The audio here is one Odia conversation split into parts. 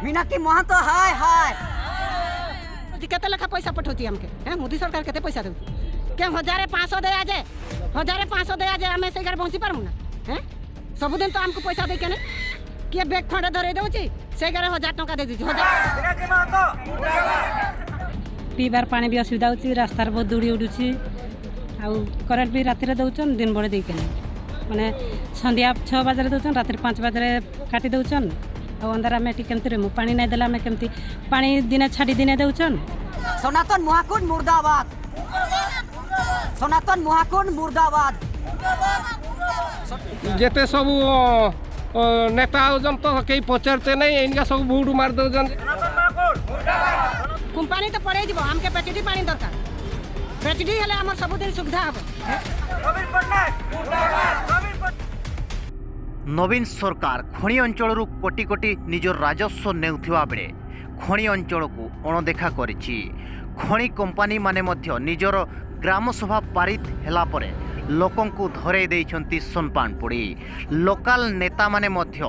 मीनाक्षी महतो हाय हाय। କେତେ ଲେଖା ପଇସା ପଠାଉଛି ଆମକେ? ହେଁ, ମୋଦି ସରକାର କେତେ ପଇସା ଦେଉଛି କେ? 1500 ଦିଆଯାଏ, 1500 ଦିଆଯାଏ, ଆମେ ସେଇଗାରେ ବଞ୍ଚି ପାରବୁ ନା? ହେଁ, ସବୁଦିନ ତ ଆମକୁ ପଇସା ଦେଇ କେନେ କିଏ ବେଗ ଖଣ୍ଡେ ଧରେଇ ଦେଉଛି, ସେଇଗାରେ 1000 ଟଙ୍କା ଦେଇ ଦେଉଛି 1000। ପିଇବାର ପାଣି ବି ଅସୁବିଧା ହେଉଛି, ରାସ୍ତାରେ ବହୁତ ଧୂଳି ଉଡ଼ୁଛି। ଆଉ କରେଣ୍ଟ ବି ରାତିରେ ଦେଉଛନ୍, ଦିନ ବେଳେ ଦେଇକେନି, ମାନେ ସନ୍ଧ୍ୟା 6 ବାଜାରେ ଦେଉଛନ୍, ରାତିରେ 5 ବାଜାରେ କାଟି ଦେଉଛନ୍। ଆଉ ଅନ୍ଧାର ଆମେ ଏଠି କେମିତି ରହିମୁ? ପାଣି ନାଇଁ ଦେଲେ ଆମେ କେମିତି? ପାଣି ଦିନେ ଛାଡ଼ି ଦିନେ ଦେଉଛନ୍। सनातन महाकुंड मुर्दाबाद, सनातन महाकुंड मुर्दाबाद। ଯେତେ ସବୁ ନେତା ଆଉଛନ୍ତି ତ କେହି ପଚାରୁତେ ନାହିଁ, ଏଇନିକା ସବୁ ଭୁଟ ମାରି ଦେଉଛନ୍ତି। କମ୍ପାନୀ ତ ପଳେଇ ଯିବ, ଆମକେ ପେଚିଡି ପାଣି ଦରକାର। ପେଚିଡି ହେଲେ ଆମର ସବୁଦିନ ସୁବିଧା ହେବ। ନବୀନ ସରକାର ଖଣି ଅଞ୍ଚଳରୁ କୋଟି କୋଟି ନିଜ ରାଜସ୍ୱ ନେଉଥିବା ବେଳେ ଖଣି ଅଞ୍ଚଳକୁ ଅଣଦେଖା କରିଛି। ଖଣି କମ୍ପାନୀମାନେ ମଧ୍ୟ ନିଜର ଗ୍ରାମସଭା ପାରିତ ହେଲା ପରେ ଲୋକଙ୍କୁ ଧରେଇ ଦେଇଛନ୍ତି ସୋନପାନପୁଡ଼ି। ଲୋକାଲ ନେତାମାନେ ମଧ୍ୟ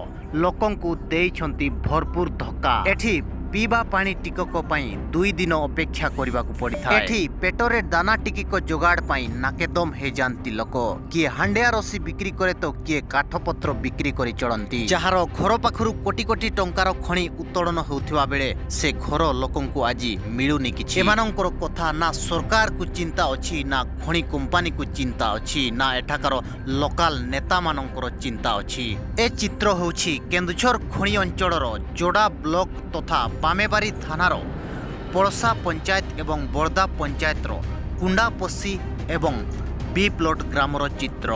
ଲୋକଙ୍କୁ ଦେଇଛନ୍ତି ଭରପୁର ଧକ୍କା। ଏଠି ପିଇବା ପାଣି ଟିକକ ପାଇଁ 2 ଦିନ ଅପେକ୍ଷା କରିବାକୁ ପଡ଼ିଥାଏ। ଏଠି ପେଟରେ ଦାନା ଟିକିକ ଯୋଗାଡ଼ ପାଇଁ ନାକେଦମ ହେଇଯାନ୍ତି ଲୋକ। କିଏ ହାଣ୍ଡିଆ ରସି ବିକ୍ରି କରେ ତ କିଏ କାଠପତ୍ର ବିକ୍ରି କରି ଚଳନ୍ତି। ଯାହାର ଘର ପାଖରୁ କୋଟି କୋଟି ଟଙ୍କାର ଖଣି ଉତ୍ତୋଳନ ହେଉଥିବା ବେଳେ ସେ ଘର ଲୋକଙ୍କୁ ଆଜି ମିଳୁନି କିଛି। ଏମାନଙ୍କର କଥା ନା ସରକାରକୁ ଚିନ୍ତା ଅଛି, ନା ଖଣି କମ୍ପାନୀକୁ ଚିନ୍ତା ଅଛି, ନା ଏଠାକାର ଲୋକାଲ ନେତାମାନଙ୍କର ଚିନ୍ତା ଅଛି। ଏ ଚିତ୍ର ହେଉଛି କେନ୍ଦୁଝର ଖଣି ଅଞ୍ଚଳର ଯୋଡ଼ା ବ୍ଲକ ତଥା ବାମେବାରୀ ଥାନାର ପଳସା ପଞ୍ଚାୟତ ଏବଂ ବର୍ଦ୍ଦା ପଞ୍ଚାୟତର କୁଣ୍ଡାପଶି ଏବଂ ବି ପ୍ଲଟ ଗ୍ରାମର ଚିତ୍ର।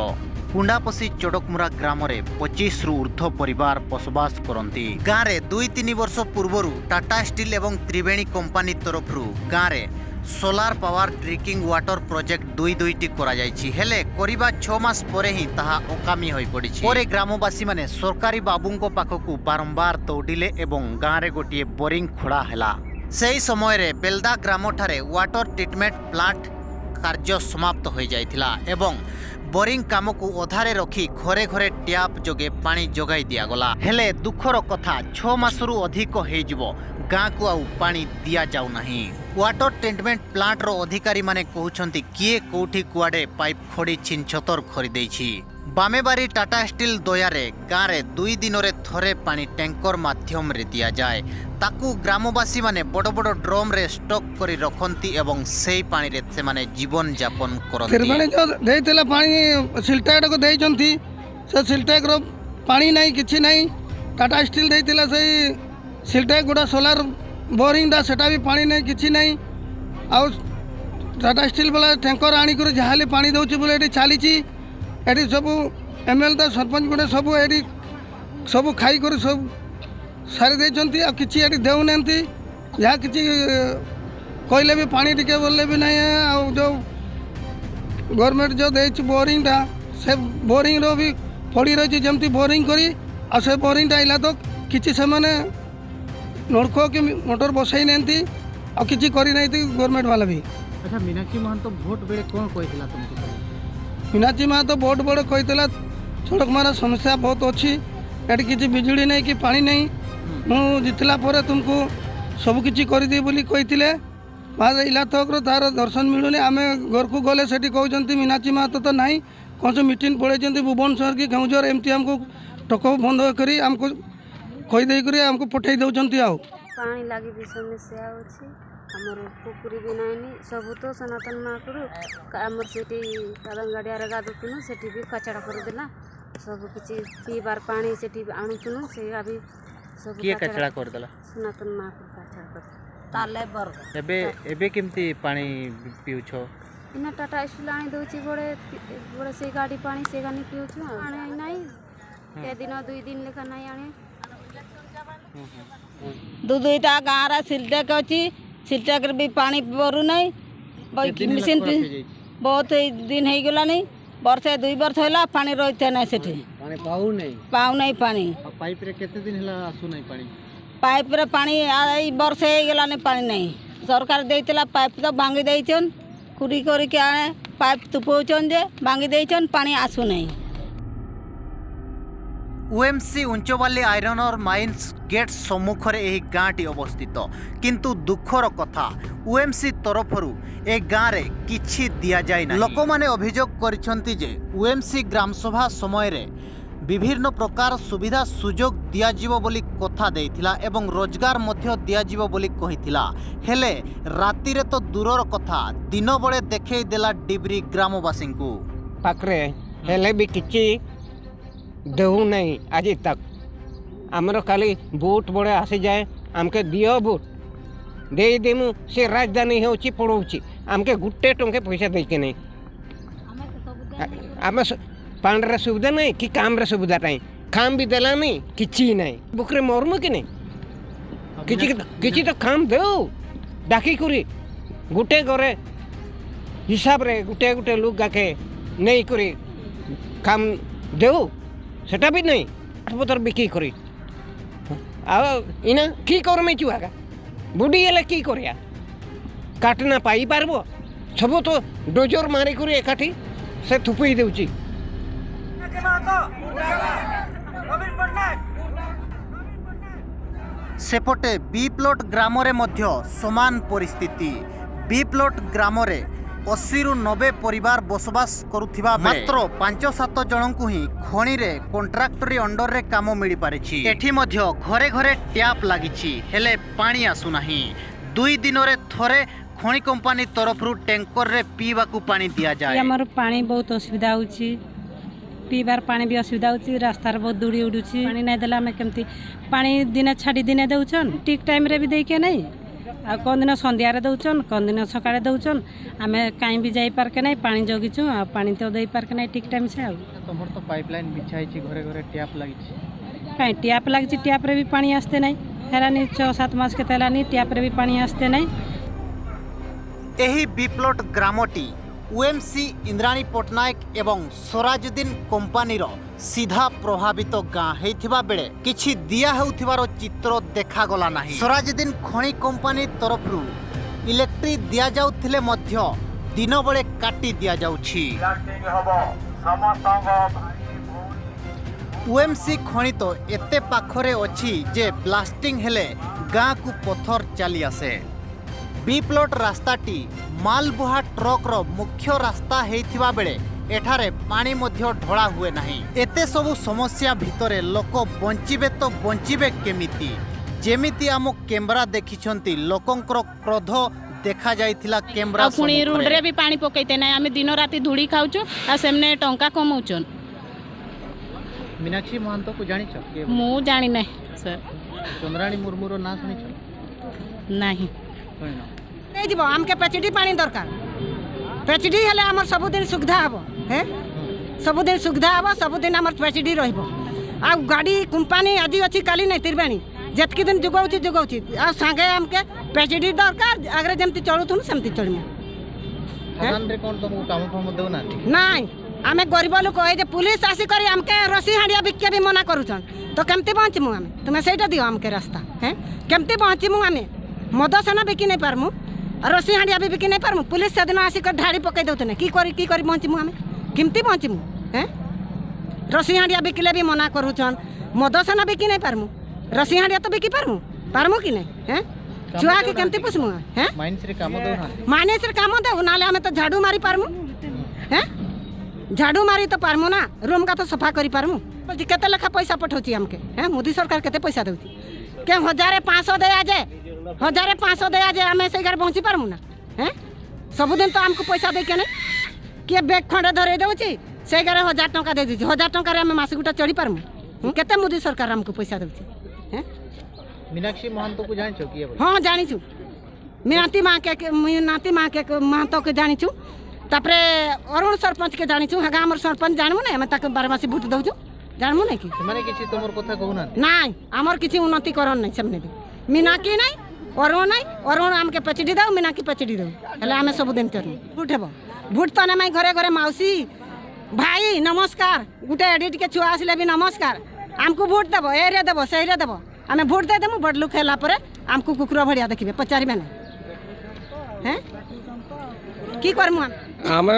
କୁଣ୍ଡାପଶି ଚଡ଼କମୁରା ଗ୍ରାମରେ 25ରୁ ଉର୍ଦ୍ଧ୍ୱ ପରିବାର ବସବାସ କରନ୍ତି। ଗାଁରେ 2-3 ବର୍ଷ ପୂର୍ବରୁ ଟାଟା ଷ୍ଟିଲ୍ ଏବଂ ତ୍ରିବେଣୀ କମ୍ପାନୀ ତରଫରୁ ଗାଁରେ solar power drinking water project ଦୁଇ ଦୁଇଟି କରାଯାଇଛି। ହେଲେ କରିବା 6 ମାସ ପରେ ହିଁ ତାହା ଅକାମୀ ହୋଇପଡ଼ିଛି। ପରେ ଗ୍ରାମବାସୀମାନେ ସରକାରୀ ବାବୁଙ୍କ ପାଖକୁ ବାରମ୍ବାର ଦୌଡ଼ିଲେ ଏବଂ ଗାଁରେ ଗୋଟିଏ ବୋରିଂ ଖୋଳା ହେଲା। ସେହି ସମୟରେ ବେଲଦା ଗ୍ରାମଠାରେ ୱାଟର ଟ୍ରିଟମେଣ୍ଟ ପ୍ଲାଣ୍ଟ କାର୍ଯ୍ୟ ସମାପ୍ତ ହୋଇଯାଇଥିଲା ଏବଂ ବୋରିଂ କାମକୁ ଅଧାରେ ରଖି ଘରେ ଘରେ ଟ୍ୟାପ୍ ଯୋଗେ ପାଣି ଯୋଗାଇ ଦିଆଗଲା। ହେଲେ ଦୁଃଖର କଥା, 6 ମାସରୁ ଅଧିକ ହେଇଯିବ, ଗାଁକୁ ଆଉ ପାଣି ଦିଆଯାଉନାହିଁ। ୱାଟର ଟ୍ରିଟମେଣ୍ଟ ପ୍ଲାଣ୍ଟର ଅଧିକାରୀମାନେ କହୁଛନ୍ତି, କିଏ କୋଉଠି କୁଆଡ଼େ ପାଇପ୍ ଖୋଡ଼ି ଛିନଛତର କରିଦେଇଛି। ବାମେବାରୀ ଟାଟା ଷ୍ଟିଲ୍ ଦୟାରେ ଗାଁରେ 2 ଦିନରେ ଥରେ ପାଣି ଟ୍ୟାଙ୍କର ମାଧ୍ୟମରେ ଦିଆଯାଏ। ତାକୁ ଗ୍ରାମବାସୀମାନେ ବଡ଼ ବଡ଼ ଡ୍ରମ୍ରେ ଷ୍ଟକ୍ କରି ରଖନ୍ତି ଏବଂ ସେଇ ପାଣିରେ ସେମାନେ ଜୀବନଯାପନ କରନ୍ତି। ତ୍ରିବେଣୀ ଯେଉଁ ଦେଇଥିଲା ପାଣି, ସିଲଟ୍ୟାକ୍କୁ ଦେଇଛନ୍ତି, ସେ ସିଲଟ୍ୟାକ୍ର ପାଣି ନାହିଁ, କିଛି ନାହିଁ। ଟାଟା ଷ୍ଟିଲ୍ ଦେଇଥିଲା ସେଇ ସିଲଟ୍ୟାକ୍ ଗୁଡ଼ା, ସୋଲାର ବୋରିଂଟା, ସେଟା ବି ପାଣି ନାହିଁ, କିଛି ନାହିଁ। ଆଉ ଟାଟା ଷ୍ଟିଲ୍ ବାଲା ଟ୍ୟାଙ୍କର ଆଣିକରି ଯାହାହେଲେ ପାଣି ଦେଉଛି ବୋଲି ଏଠି ଚାଲିଛି। ଏଠି ସବୁ ଏମ୍ ଏଲ୍ ଏ, ସରପଞ୍ଚ ଗୁଡ଼ା ସବୁ ଏଠି ସବୁ ଖାଇକରି ସବୁ ସାରି ଦେଇଛନ୍ତି, ଆଉ କିଛି ଏଠି ଦେଉନାହାନ୍ତି। ଯାହା କିଛି କହିଲେ ବି, ପାଣି ଟିକେ ବୋଲେ ବି ନାହିଁ। ଆଉ ଯେଉଁ ଗଭର୍ଣ୍ଣମେଣ୍ଟ ଯେଉଁ ଦେଇଛି ବୋରିଂଟା, ସେ ବୋରିଂର ବି ପଡ଼ି ରହିଛି ଯେମିତି ବୋରିଂ କରି। ଆଉ ସେ ବୋରିଂଟା ଆଇଲା ତ କିଛି ସେମାନେ ନଳକୂଅ କି ମୋଟର ବସେଇ ନାହାନ୍ତି, ଆଉ କିଛି କରିନାହାନ୍ତି ଗଭର୍ଣ୍ଣମେଣ୍ଟ ବାଲା ବି। ଆଚ୍ଛା, ମୀନାକ୍ଷୀ ମହାନ୍ତ ଭୋଟ ବେଳେ କ'ଣ କହିଥିଲା ତୁମକୁ ସବୁ? ମୀନାକ୍ଷୀ ମହାନ୍ତ ଭୋଟ ବେଳେ କହିଥିଲା, ସଡ଼କମାର ସମସ୍ୟା ବହୁତ ଅଛି ଏଠି, କିଛି ବିଜୁଳି ନାହିଁ କି ପାଣି ନାହିଁ, ମୁଁ ଜିତିଲା ପରେ ତୁମକୁ ସବୁ କିଛି କରିଦେବି ବୋଲି କହିଥିଲେ। ଇଲାତକର ତାର ଦର୍ଶନ ମିଳୁନି। ଆମେ ଘରକୁ ଗଲେ ସେଠି କହୁଛନ୍ତି, ମୀନାକ୍ଷୀ ମହାନ୍ତ ତ ନାହିଁ, କ'ଣ ସବୁ ମିଟିଂ ପଳେଇଛନ୍ତି ଭୁବନେଶ୍ୱର କି କେଉଁଝର, ଏମିତି ଆମକୁ ଟକ ବନ୍ଦ କରି ଆମକୁ କହିଦେଇକରି ଆମକୁ ପଠେଇ ଦେଉଛନ୍ତି ଆଉ। ପାଣି ଲାଗି ବି ସମସ୍ୟା ଅଛି ଆମର, ପୋଖରୀ ବି ନାଇଁନି। ସବୁ ତ ସନାତନ ମହାପୁରୁ ଆମର ସେଠି ଗାଡ଼ିଆରେ ଗାଧୁଥିନୁ, ସେଠି ବି କଚଡ଼ା କରିଦେଲା ସବୁ କିଛି। ପିଇବାର ପାଣି ସେଠି ବି ଆଣୁଥିନୁ, ସେଇଟା ବି ସବୁ। କିଏ କଚଡ଼ା କରିଦେଲା? ସନାତନ ମହାପୁରୁ କଚଡ଼ା କରିଦେଲା। ତା ଲେବର। ଏବେ କେମିତି ପାଣି ପିଉଛ? ଏଇନା ଟାଟା ଷ୍ଟିଲ୍ ଆଣି ଦେଉଛି ବଡ଼େ ବଡ଼େ ସେଇ ଗାଡ଼ି ପାଣି, ସେ ଗାନି ପିଉଛୁ। ଆଉ ଆଣେ ନାହିଁ, ଦିନ 2 ଦିନ ଲେଖା ନାଇଁ ଆଣେ। ଦୁଇ ଦୁଇଟା ଗାଁରେ ସିଲଟେକ୍ ଅଛି, ସିଲଟେକ୍ରେ ବି ପାଣି ପରୁନାହିଁ। କେତେ ଦିନ ହେଲା ମେସିନ୍ ଖରାପ ହେଇଯାଇଛି? ବହୁତ ଏଇ ଦିନ ହେଇଗଲାଣି, ବର୍ଷେ 2 ବର୍ଷ ହେଲା ପାଣି ରହିଥାଏ ନାହିଁ ସେଠି। ପାଣି ପାଉନାହିଁ? ପାଉନାହିଁ ପାଣି। ଆଉ ପାଇପ୍ରେ କେତେ ଦିନ ହେଲା ଆସୁନାହିଁ ପାଣି? ପାଇପ୍ରେ ପାଣି ଏଇ ବର୍ଷେ ହେଇଗଲାଣି, ପାଣି ନାହିଁ। ସରକାର ଦେଇଥିଲା ପାଇପ୍ ତ ଭାଙ୍ଗି ଦେଇଛନ୍, କୁଡ଼ି କରିକି ଆଣେ ପାଇପ୍ ତୁପଉଛନ୍ ଯେ ଭାଙ୍ଗି ଦେଇଛନ୍, ପାଣି ଆସୁନାହିଁ। ଓଏମ୍ସି ଉଞ୍ଚବାଲି ଆଇରନର ମାଇନ୍ସ ଗେଟ୍ ସମ୍ମୁଖରେ ଏହି ଗାଁଟି ଅବସ୍ଥିତ। କିନ୍ତୁ ଦୁଃଖର କଥା, ଓଏମ୍ସି ତରଫରୁ ଏ ଗାଁରେ କିଛି ଦିଆଯାଇ ନାହିଁ। ଲୋକମାନେ ଅଭିଯୋଗ କରିଛନ୍ତି ଯେ ଓଏମ୍ସି ଗ୍ରାମସଭା ସମୟରେ ବିଭିନ୍ନ ପ୍ରକାର ସୁବିଧା ସୁଯୋଗ ଦିଆଯିବ ବୋଲି କଥା ଦେଇଥିଲା ଏବଂ ରୋଜଗାର ମଧ୍ୟ ଦିଆଯିବ ବୋଲି କହିଥିଲା। ହେଲେ ରାତିରେ ତ ଦୂରର କଥା, ଦିନବେଳେ ଦେଖେଇ ଦେଲା ଡିବ୍ରି ଗ୍ରାମବାସୀଙ୍କୁ। ପାଖରେ ହେଲେ ବି କିଛି ଦେଉନାହିଁ ଆଜି ତକ୍। ଆମର ଖାଲି ଭୋଟ ବଳେ ଆସିଯାଏ, ଆମକେ ଦିଅ ଭୋଟ ଦେଇଦେମୁ, ସେ ରାଜଧାନୀ ହେଉଛି ପଡ଼ଉଛି, ଆମକେ ଗୋଟେ ଟଙ୍କା ପଇସା ଦେଇକି ନାହିଁ। ଆମେ ପାଣିର ସୁବିଧା ନାହିଁ କି କାମର ସୁବିଧା ନାହିଁ, କାମ ବି ଦେଲାନି, କିଛି ନାହିଁ। ବୁକରେ ମରମୁ କି ନାହିଁ? କିଛି କିଛି ତ କାମ ଦେଉ। ଡାକିକରି ଗୋଟେ ଘରେ ହିସାବରେ ଗୋଟେ ଗୋଟେ ଲୋକ ଗାକେ ନେଇକରି କାମ ଦେଉ, ସେଟା ବି ନାହିଁ। ପତ୍ର ବିକ୍ରି କରି ଆଉ ଇନା କି କରମି? ଛୁଆକା ବୁଢ଼ୀ ହେଲେ କି କରିବା? କାଟନା ପାଇପାରିବ? ସବୁ ତ ଡୋଜର ମାରିକରି ଏକାଠି ସେ ଥୁପେଇ ଦେଉଛି। ସେପଟେ ବି ପ୍ଲଟ ଗ୍ରାମରେ ମଧ୍ୟ ସମାନ ପରିସ୍ଥିତି। ବି ପ୍ଲଟ ଗ୍ରାମରେ 80ରୁ 90 ପରିବାର ବସବାସ କରୁଥିବା ମାତ୍ର 5 7 ଜଣଙ୍କୁ ହିଁ ଖଣିରେ କଣ୍ଟ୍ରାକ୍ଟରୀ ଅଣ୍ଡରରେ କାମ ମିଳିପାରିଛି। ଏଠି ମଧ୍ୟ ଘରେ ଘରେ ଟ୍ୟାପ୍ ଲାଗିଛି, ହେଲେ ପାଣି ଆସୁନାହିଁ। 2 ଦିନରେ ଥରେ ଖଣି କମ୍ପାନୀ ତରଫରୁ ଟ୍ୟାଙ୍କରରେ ପିଇବାକୁ ପାଣି ଦିଆଯାଏ। ଆମର ପାଣି ବହୁତ ଅସୁବିଧା ହେଉଛି, ପିଇବାର ପାଣି ବି ଅସୁବିଧା ହେଉଛି। ରାସ୍ତାରେ ବହୁତ ଧୂଳି ଉଡ଼ୁଛି। ପାଣି ନାଇଁ ଦେଲେ ଆମେ କେମିତି? ପାଣି ଦିନେ ଛାଡ଼ି ଦିନେ ଦେଉଛନ୍, ଠିକ୍ ଟାଇମ୍ରେ ବି ଦେଇକେ ନାଇଁ। ଆଉ କେଉଁ ଦିନ ସନ୍ଧ୍ୟାରେ ଦେଉଛନ୍, କେଉଁ ଦିନ ସକାଳେ ଦେଉଛନ୍। ଆମେ କାହିଁ ବି ଯାଇପାରକେ ନାଇଁ, ପାଣି ଜଗିଛୁ ଆଉ ପାଣି ତ ଦେଇପାରକେ ନାଇଁ ଠିକ୍ ଟାଇମ୍ ସେ। ଆଉ ତମର ତ ପାଇପ୍ ଲାଇନ୍ ବିଛା ହେଇଛି, ଘରେ ଘରେ ଟ୍ୟାପ୍ ଲାଗିଛି। କାଇଁ ଟ୍ୟାପ୍ ଲାଗିଛି, ଟ୍ୟାପ୍ରେ ବି ପାଣି ଆସତେ ନାଇଁ। ହେଲାନି 6 7 ମାସ କେତେ ହେଲାନି, ଟ୍ୟାପ୍ରେ ବି ପାଣି ଆସତେ ନାଇଁ। ଏହି ବିପ୍ଲଟ ଗ୍ରାମଟି ଓଏମ୍ସି ଇନ୍ଦ୍ରାଣୀ ପଟ୍ଟନାୟକ ଏବଂ ସରାଜୁଦ୍ଦିନ କମ୍ପାନୀର ସିଧା ପ୍ରଭାବିତ ଗାଁ ହେଇଥିବା ବେଳେ କିଛି ଦିଆ ହେଉଥିବାର ଚିତ୍ର ଦେଖାଗଲା ନାହିଁ। ସରାଜୁଦ୍ଦିନ ଖଣି କମ୍ପାନୀ ତରଫରୁ ଇଲେକ୍ଟ୍ରି ଦିଆଯାଉଥିଲେ ମଧ୍ୟ ଦିନବେଳେ କାଟି ଦିଆଯାଉଛି। ଓଏମ୍ସି ଖଣି ତ ଏତେ ପାଖରେ ଅଛି ଯେ ବ୍ଲାଷ୍ଟିଂ ହେଲେ ଗାଁକୁ ପଥର ଚାଲି ଆସେ। ବି ପ୍ଲଟ ରାସ୍ତାଟି ମାଲବୁହା ଟ୍ରକ୍ର ମୁଖ୍ୟ ରାସ୍ତା ହେଇଥିବା ବେଳେ ଏଠାରେ ପାଣି ମଧ୍ୟ ଢଳା ହୁଏ ନାହିଁ। ଏତେ ସବୁ ସମସ୍ୟା ଭିତରେ ଲୋକ ବଞ୍ଚିବେ ତ ବଞ୍ଚିବେ କେମିତି? ଯେମିତି ଆମ କ୍ୟାମେରା ଦେଖିଛନ୍ତି, ଲୋକଙ୍କର କ୍ରୋଧ ଦେଖାଯାଇଥିଲା କ୍ୟାମେରା। ଆଉ ପୁଣି ରୋଡ଼ରେ ବି ପାଣି ପକେଇତେ ନାହିଁ। ଆମେ ଦିନ ରାତି ଧୂଳି ଖାଉଛୁ ଆଉ ସେମାନେ ଟଙ୍କା କମଉଛନ୍। ମୀନାକ୍ଷୀ ମହାନ୍ତକୁ ଜାଣିଛ? ମୁଁ ଜାଣି ନାହିଁ ସାର୍। ଚନ୍ଦ୍ରାଣୀ ମୁର୍ମୁର ନାଁ ଶୁଣିଛ? ନାହିଁ। ଶୁଣିନ? ନେଇଯିବ। ଆମକେ ପେଚିଡି ପାଣି ଦରକାର। ପେଚିଡି ହେଲେ ଆମର ସବୁଦିନ ସୁବିଧା ହେବ। ହେ ସବୁଦିନ ସୁବିଧା ହେବ, ସବୁଦିନ ଆମର ପେଚିଡି ରହିବ। ଆଉ ଗାଡ଼ି କମ୍ପାନୀ ଆଜି ଅଛି କାଲି ନାଇଁ। ତ୍ରିବେଣୀ ଯେତିକି ଦିନ ଯୋଗାଉଛି ଯୋଗାଉଛି, ଆଉ ସାଙ୍ଗେ ଆମକେ ପେଚିଡି ଦରକାର। ଆଗରେ ଯେମିତି ଚଳୁଥିଲୁ ସେମିତି ଚଳିମୁ। ଖାଦାନରେ କ'ଣ ତମକୁ କାମ ଫାମ ଦେଉନାହାନ୍ତି? ନାଇଁ, ଆମେ ଗରିବ ଲୋକ। ଏଇ ଯେ ପୁଲିସ ଆସିକରି ଆମକେ ରସି ହାଣ୍ଡିଆ ବିକିକେ ବି ମନା କରୁଛନ୍, ତ କେମିତି ବଞ୍ଚିମୁ ଆମେ? ତୁମେ ସେଇଟା ଦିଅ ଆମକେ ରାସ୍ତା। ହେଁ କେମିତି ବଞ୍ଚିମୁ ଆମେ? ମଦ ସେନା ବିକି ନାଇଁ ପାରମୁ, ରସି ହାଣ୍ଡିଆ ବି ବିକି ନାଇଁ ପାରମୁ। ପୁଲିସ ସେଦିନ ଆସିକରି ଢାଡ଼ି ପକେଇ ଦେଉଥିଲେ। କି କରି କି କରି ବଞ୍ଚିମୁ ଆମେ? କେମିତି ବଞ୍ଚିମୁ? ହେଁ ରସି ହାଣ୍ଡିଆ ବିକିଲେ ବି ମନା କରୁଛନ୍। ମଦ ସେନା ବିକି ନାଇଁ ପାରମୁ, ରସି ହାଣ୍ଡିଆ ତ ବିକି ପାରମୁ, ପାରମୁ କି ନାଇଁ? ହେଁ ଛୁଆକେ କେମିତି ପୋଷମୁ? ହେଁ ମାଇନ୍ସରେ କାମ ଦେଉନାହାନ୍ତି? ମାଇନ୍ସରେ କାମ ଦେଉ, ନହେଲେ ଆମେ ତ ଝାଡ଼ୁ ମାରି ପାରମୁ। ହେଁ ଝାଡ଼ୁ ମାରି ତ ପାରମୁ ନା, ରୁମ୍ କା ତ ସଫା କରିପାରମୁ। କେତେ ଲେଖା ପଇସା ପଠାଉଛି ଆମକେ? ହେଁ ମୋଦି ସରକାର କେତେ ପଇସା ଦେଉଛି? କେ 1000 500 ଦେୟା ଯେ, 1000 500 ଦେୟା ଯେ, ଆମେ ସେଇଗାରେ ବଞ୍ଚି ପାରମୁ ନା? ହେଁ ସବୁଦିନ ତ ଆମକୁ ପଇସା ଦେଇକେ ନାଇଁ। କିଏ ବେଗ୍ ଖଣ୍ଡେ ଧରେଇ ଦେଉଛି, ସେଇଗାରେ 1000 ଟଙ୍କା ଦେଇ ଦେଉଛି। 1000 ଟଙ୍କାରେ ଆମେ ମାସ ଗୋଟା ଚଳି ପାରମୁ? କେତେ ମୋଦି ସରକାର ଆମକୁ ପଇସା ଦେଉଛି? ହେଁ ମୀନାକ୍ଷୀ ମହାନ୍ତକୁ ଜାଣିଛ କିଏ? ହଁ, ଜାଣିଛୁ। ମିନାତି ମା କେ, ମିନାତି ମା କେ ମହାନ୍ତକେ ଜାଣିଛୁ। ତାପରେ ଅରୁଣ ସରପଞ୍ଚକେ ଜାଣିଛୁ। ହଁ, ଆମର ସରପଞ୍ଚ ଜାଣିବୁ ନାଇଁ? ଆମେ ତାକୁ ବାରମାସୀ ଭୋଟ ଦେଉଛୁ, ଜାଣିବୁ ନାଇଁ କି? ସେମାନେ କିଛି ତମର କଥା କହୁନାହାନ୍ତି? ନାଇଁ, ଆମର କିଛି ଉନ୍ନତି କରନ୍ ନାଇଁ ସେମାନେ ବି। ମିନାକି ନାଇଁ, ଅରୁଣ ନାଇଁ। ଅରୁଣ ଆମକେ ପେଚିଡ଼ି ଦେଉ, ମିନାକି ପେଚିଡ଼ି ଦେଉ, ହେଲେ ଆମେ ସବୁଦିନ ଚଳିବୁ। ଭୋଟ ହେବ, ଭୋଟ ତ ନେମାଇ ଘରେ ଘରେ ମାଉସୀ ଭାଇ ନମସ୍କାର, ଗୋଟେ ଏଡ଼ି ଟିକେ ଛୁଆ ଆସିଲେ ବି ନମସ୍କାର। ଆମକୁ ଭୋଟ ଦେବ, ଏରେ ଦେବ, ସେଇରେ ଦେବ, ଆମେ ଭୋଟ ଦେଇଦେମୁ। ବଡ଼ ଲୋକ ହେଲା ପରେ ଆମକୁ କୁକୁର ଭଳିଆ ଦେଖିବେ, ପଚାରିବେ ନା। ହେଁ କି କରମୁ ଆମେ? ଆମେ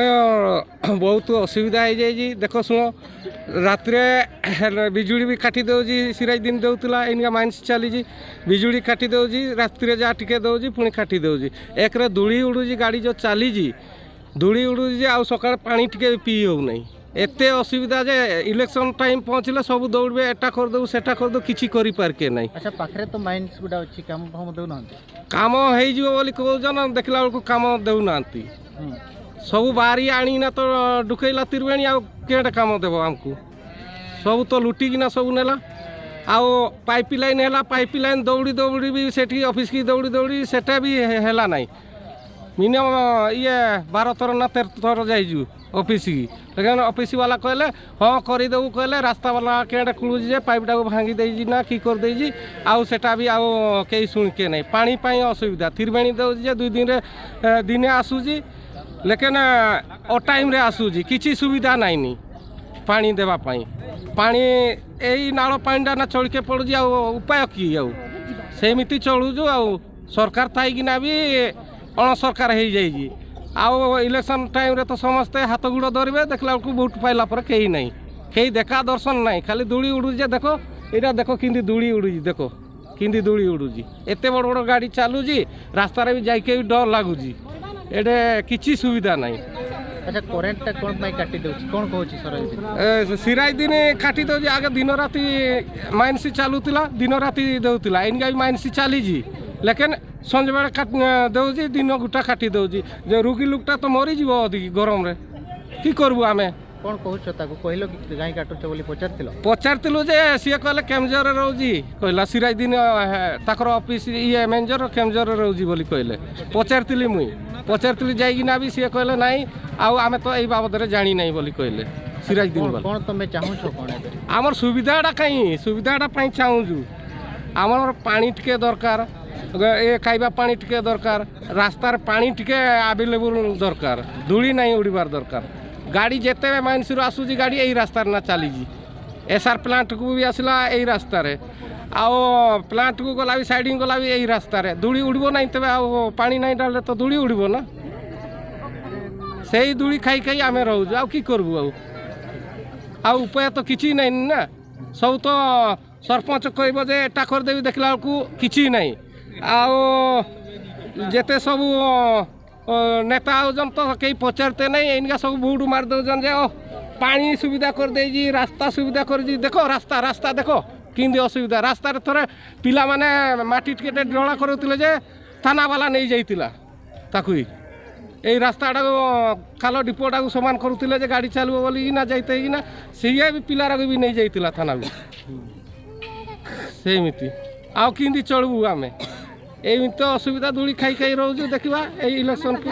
ବହୁତ ଅସୁବିଧା ହେଇଯାଇଛି। ଦେଖ ଶୁଣ, ରାତିରେ ବିଜୁଳି ବି କାଟି ଦେଉଛି। ସିରାଜଦିନ ଦେଉଥିଲା, ଏଇନିକା ମାଇନ୍ସ ଚାଲିଛି, ବିଜୁଳି କାଟି ଦେଉଛି। ରାତିରେ ଯାହା ଟିକେ ଦେଉଛି, ପୁଣି କାଟି ଦେଉଛି। ଏକରେ ଧୂଳି ଉଡ଼ୁଛି, ଗାଡ଼ି ଯେଉଁ ଚାଲିଛି ଧୂଳି ଉଡ଼ୁଛି, ଆଉ ସକାଳେ ପାଣି ଟିକେ ପିଇ ହେଉନାହିଁ। ଏତେ ଅସୁବିଧା ଯେ ଇଲେକ୍ସନ୍ ଟାଇମ୍ ପହଞ୍ଚିଲେ ସବୁ ଦୌଡ଼ିବେ, ଏଟା କରିଦେବୁ, ସେଟା କରିଦେବୁ, କିଛି କରିପାରିକେ ନାହିଁ। ଆଚ୍ଛା, ପାଖରେ ତ ମାଇନ୍ସ ଗୁଡ଼ା ଅଛି, କାମ ଫାମ ଦେଉନାହାନ୍ତି? କାମ ହେଇଯିବ ବୋଲି କହୁଛନ୍, ଦେଖିଲା ବେଳକୁ କାମ ଦେଉନାହାନ୍ତି। ସବୁ ବାରି ଆଣିକିନା ତ ଢୁକେଇଲା ତ୍ରିବେଣୀ, ଆଉ କେଁଟା କାମ ଦେବ ଆମକୁ? ସବୁ ତ ଲୁଟିକିନା ସବୁ ନେଲା। ଆଉ ପାଇପ୍ ଲାଇନ୍ ହେଲା, ପାଇପ୍ ଲାଇନ୍ ଦୌଡ଼ି ଦୌଡ଼ି ବି ସେଠି ଅଫିସ୍କି ଦୌଡ଼ି ଦୌଡ଼ି ସେଟା ବି ହେଲା ନାହିଁ। ମିନିମମ୍ ଇଏ 12 ଥର ନା 13 ଥର ଯାଇଛୁ ଅଫିସ୍କି। ଲେକିନ୍ ଅଫିସ୍ ବାଲା କହିଲେ ହଁ କରିଦେବୁ କହିଲେ। ରାସ୍ତା ବାଲା କେଁଟା କୁଳୁଛି ଯେ ପାଇପ୍ଟାକୁ ଭାଙ୍ଗି ଦେଇଛି ନା କି କରିଦେଇଛି, ଆଉ ସେଟା ବି ଆଉ କେହି ଶୁଣିକେ ନାହିଁ। ପାଣି ପାଇଁ ଅସୁବିଧା। ତ୍ରିବେଣୀ ଦେଉଛି ଯେ 2 ଦିନରେ ଦିନେ ଆସୁଛି, ଲେକିନ୍ ଅଟାଇମ୍ରେ ଆସୁଛି। କିଛି ସୁବିଧା ନାଇଁନି ପାଣି ଦେବା ପାଇଁ। ପାଣି ଏଇ ନାଳ ପାଣିଟା ନା ଚଳିକେ ପଡ଼ୁଛି, ଆଉ ଉପାୟ କି? ଆଉ ସେମିତି ଚଳୁଛୁ। ଆଉ ସରକାର ଥାଇକିନା ବି ଅଣସରକାର ହେଇଯାଇଛି। ଆଉ ଇଲେକ୍ସନ୍ ଟାଇମ୍ରେ ତ ସମସ୍ତେ ହାତ ଗୋଡ଼ ଧରିବେ, ଦେଖିଲା ବେଳକୁ ଭୋଟ ପାଇଲା ପରେ କେହି ନାହିଁ, କେହି ଦେଖା ଦର୍ଶନ ନାହିଁ। ଖାଲି ଧୂଳି ଉଡ଼ୁଛି ଯେ ଦେଖ, ଏଇଟା ଦେଖ କେମିତି ଧୂଳି ଉଡ଼ୁଛି, ଦେଖ କେମିତି ଧୂଳି ଉଡ଼ୁଛି। ଏତେ ବଡ଼ ବଡ଼ ଗାଡ଼ି ଚାଲୁଛି, ରାସ୍ତାରେ ବି ଯାଇକି ବି ଡର ଲାଗୁଛି। ଏଠି କିଛି ସୁବିଧା ନାହିଁ। ଆଚ୍ଛା, କରେଣ୍ଟଟା କ'ଣ ପାଇଁ କାଟି ଦେଉଛି? କ'ଣ କହୁଛି ସିରାଜଦିନ? ସିରାଜଦିନ କାଟି ଦେଉଛି। ଆଗେ ଦିନ ରାତି ମାଇନ୍ସ ଚାଲୁଥିଲା, ଦିନ ରାତି ଦେଉଥିଲା। ଏଇନିକା ବି ମାଇନ୍ସ ଚାଲିଛି, ଲେକିନ୍ ସଞ୍ଜବେଳେ ଦେଉଛି, ଦିନ ଗୋଟା କାଟି ଦେଉଛି ଯେ ରୋଗୀ ଲୋକଟା ତ ମରିଯିବ ଅଧିକ ଗରମରେ। କି କରିବୁ ଆମେ? କ'ଣ କହୁଛ ତାକୁ? କହିଲ କି କାହିଁ କାଟୁଛ ବୋଲି ପଚାରିଥିଲ? ପଚାରିଥିଲୁ ଯେ ସିଏ କହିଲେ କେଉଁଝରରେ ରହୁଛି କହିଲା। ସିରାଜଦିନ ତାଙ୍କର ଅଫିସ୍ ଇଏ ମ୍ୟାନେଜର କେଉଁଝରରେ ରହୁଛି ବୋଲି କହିଲେ। ପଚାରିଥିଲି, ମୁଇଁ ପଚାରିଥିଲି ଯାଇକିନା ବି, ସିଏ କହିଲେ ନାଇଁ, ଆଉ ଆମେ ତ ଏଇ ବାବଦରେ ଜାଣିନାହିଁ ବୋଲି କହିଲେ ସିରାଜଦିନ। କ'ଣ ତମେ ଚାହୁଁଛ କ'ଣ ଏବେ? ଆମର ସୁବିଧାଟା କାହିଁ, ସୁବିଧାଟା ପାଇଁ ଚାହୁଁଛୁ। ଆମର ପାଣି ଟିକେ ଦରକାର, ଏ ଖାଇବା ପାଣି ଟିକେ ଦରକାର, ରାସ୍ତାରେ ପାଣି ଟିକେ ଆଭେଲେବୁଲ୍ ଦରକାର, ଧୂଳି ନାହିଁ ଉଡ଼ିବାର ଦରକାର। ଗାଡ଼ି ଯେତେ ମାଇନ୍ସରୁ ଆସୁଛି ଗାଡ଼ି ଏଇ ରାସ୍ତାରେ ନା ଚାଲିଛି। ଏସ୍ଆର୍ ପ୍ଲାଣ୍ଟକୁ ବି ଆସିଲା ଏଇ ରାସ୍ତାରେ, ଆଉ ପ୍ଲାଣ୍ଟକୁ ଗଲା ବି, ସାଇଡ଼ିଂ ଗଲା ବି ଏଇ ରାସ୍ତାରେ। ଧୂଳି ଉଡ଼ିବ ନାହିଁ ତେବେ? ଆଉ ପାଣି ନାହିଁ ଡାଳିଲେ ତ ଧୂଳି ଉଡ଼ିବ ନା? ସେଇ ଧୂଳି ଖାଇ ଖାଇ ଆମେ ରହୁଛୁ, ଆଉ କି କରିବୁ? ଆଉ ଆଉ ଉପାୟ ତ କିଛି ନାହିଁ ନା। ସବୁ ତ ସରପଞ୍ଚ କହିବ ଯେ ଏଟା କରିଦେବି, ଦେଖିଲା ବେଳକୁ କିଛି ନାହିଁ। ଆଉ ଯେତେ ସବୁ ନେତା ଆଉଛନ୍ତି ତ କେହି ପଚାରିତେ ନାହିଁ। ଏଇନିକା ସବୁ ବୁଟ ମାରି ଦେଉଛନ୍ତି ଯେ ଓ ପାଣି ସୁବିଧା କରିଦେଇଛି, ରାସ୍ତା ସୁବିଧା କରିଛି। ଦେଖ ରାସ୍ତା, ରାସ୍ତା ଦେଖ କେମିତି ଅସୁବିଧା। ରାସ୍ତାରେ ଥରେ ପିଲାମାନେ ମାଟି ଟିକେ ଢଳା କରୁଥିଲେ ଯେ ଥାନାବାଲା ନେଇଯାଇଥିଲା ତାକୁ। ଏଇ ରାସ୍ତାଟାକୁ ଖାଲ ଡିପୋଟାକୁ ସମାନ କରୁଥିଲେ ଯେ ଗାଡ଼ି ଚାଲିବ ବୋଲିକିନା ଯାଇଥାଇକିନା, ସିଏ ବି ପିଲାରାକୁ ବି ନେଇଯାଇଥିଲା ଥାନାକୁ। ସେମିତି ଆଉ କେମିତି ଚଳିବୁ ଆମେ? ଏମିତି ତ ଅସୁବିଧା, ଧୂଳି ଖାଇ ଖାଇ ରହୁଛୁ। ଦେଖିବା ଏଇ ଇଲେକ୍ସନକୁ।